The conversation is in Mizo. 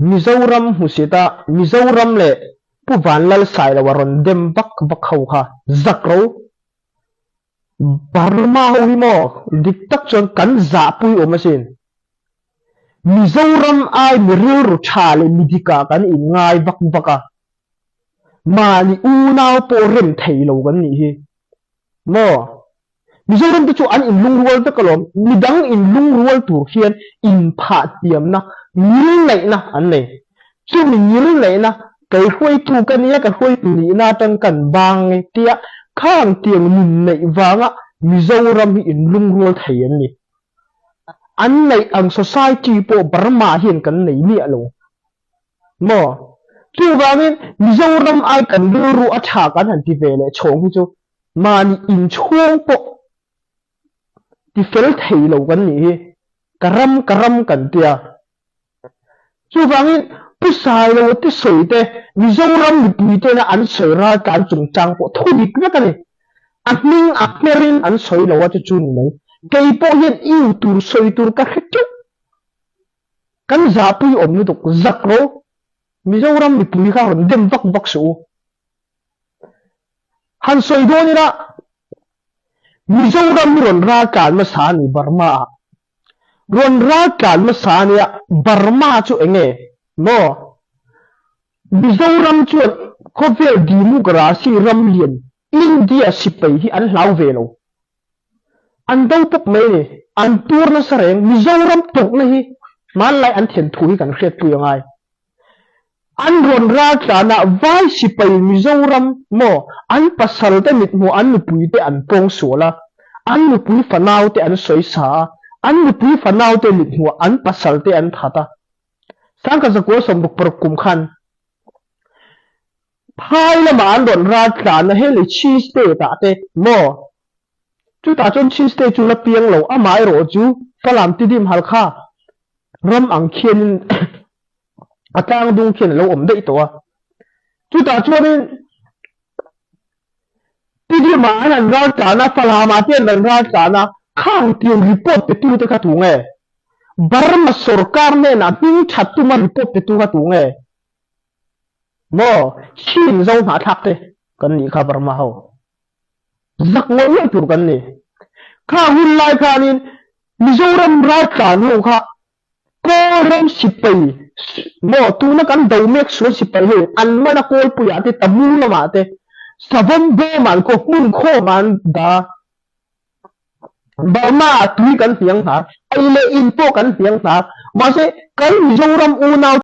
Mizoram hmusita Mizoram leh Pu Vanlalsailoa rawn dem vak vak ho kha zak ro. Burma ho hi maw dik tak chuan kan zahpui awm asin. Mizoram ai mi rilru tha leh mi dikah kan inngai vak vak a, mahni unau pawh rem thei lo kan nih hi maw. Mizoram te chu an inlungrual vek alawm, midang inlungrual tur hian inphah thiamna, ngilneihna an nei. Chumi ngilneihna kei hruaitu ka nia, ka hruaitu nihna atang kan bang e tia khang tiang nun neih vanga Mizoram hi inlungrual thei an ni. An neih ang society pawh Burma hian kan nei miah lo maw? Chuvangin Mizoram ai kan rilru a tha kan han ti ve leh chhawng hi chu Mahni inchhung pawh ti fel thei lo kan nih hi, ka ram ka ram kan tia. Chuvangin Pu Sailo te sawi te, Mizoram mipui tena an sawi raltlan chungchang pawh thu dik vek a ni. A hming a hmerin an sawi lo a chu chu ni mai. Kei pawh hian iu tur sawi tur ka hre teuh. Kan zahpui awm lutuk, zak ro. Mizoram mipui kha rawn dem vak vak suh u. Han sawi dawn ila, Mizoram hi rawn ral tlan hmasa a ni Burma ah. Rawn ral tlan hmasa a nia, Burma chu eng nge maw? Mizoram chuan khawvel democracy ram lian India sipai hi an hlau ve lo. An do pawp mai a ni. An tur nasa reng. Mizoram tawrhna hi hmanlai an then thu hi kan hriatpui a ngai. An rawn ral tlan a, vai sipai Mizoram maw an pasal te mithmuh an nupui te an pawng sual a, an nupui fanau te an sawi sa a, an nupui fanau te mithmuh an pasal te an that a. Sangkazakua 66 kum khan phai lamah an rawn ral tlan a, hei Chin state ah te maw chutah chuan Chin state chu la piang lo, amaherawh chu Falam Tidim Halkha ram ang khianin a tlang dung khian a lo awm daih tawh a. Chutah chuanin Tidima an han ral tlan a, Falam ah te an rawn ral tlan a, khang tiang report pe tu te kha tu nge? Burma sorkar hnenah hming that tuma report pe tu kha tu nge? Maw? Chin zo hnahthlak te kan nih kha Burma ho. Zak ngawih ngawih tur kan ni. Kha hun lai khanin Mizoram raltlan ho kha Kawlram sipai maw tuna kan do mek sual sipai ho an man a Kawlpuiah te Tamu lamah te Savawm bawm ah an khaw hmun khawm ah an da Burma ah tui kan hniang hnar ei leh in pawh kan hniang hnar mahse kan Mizoram unau.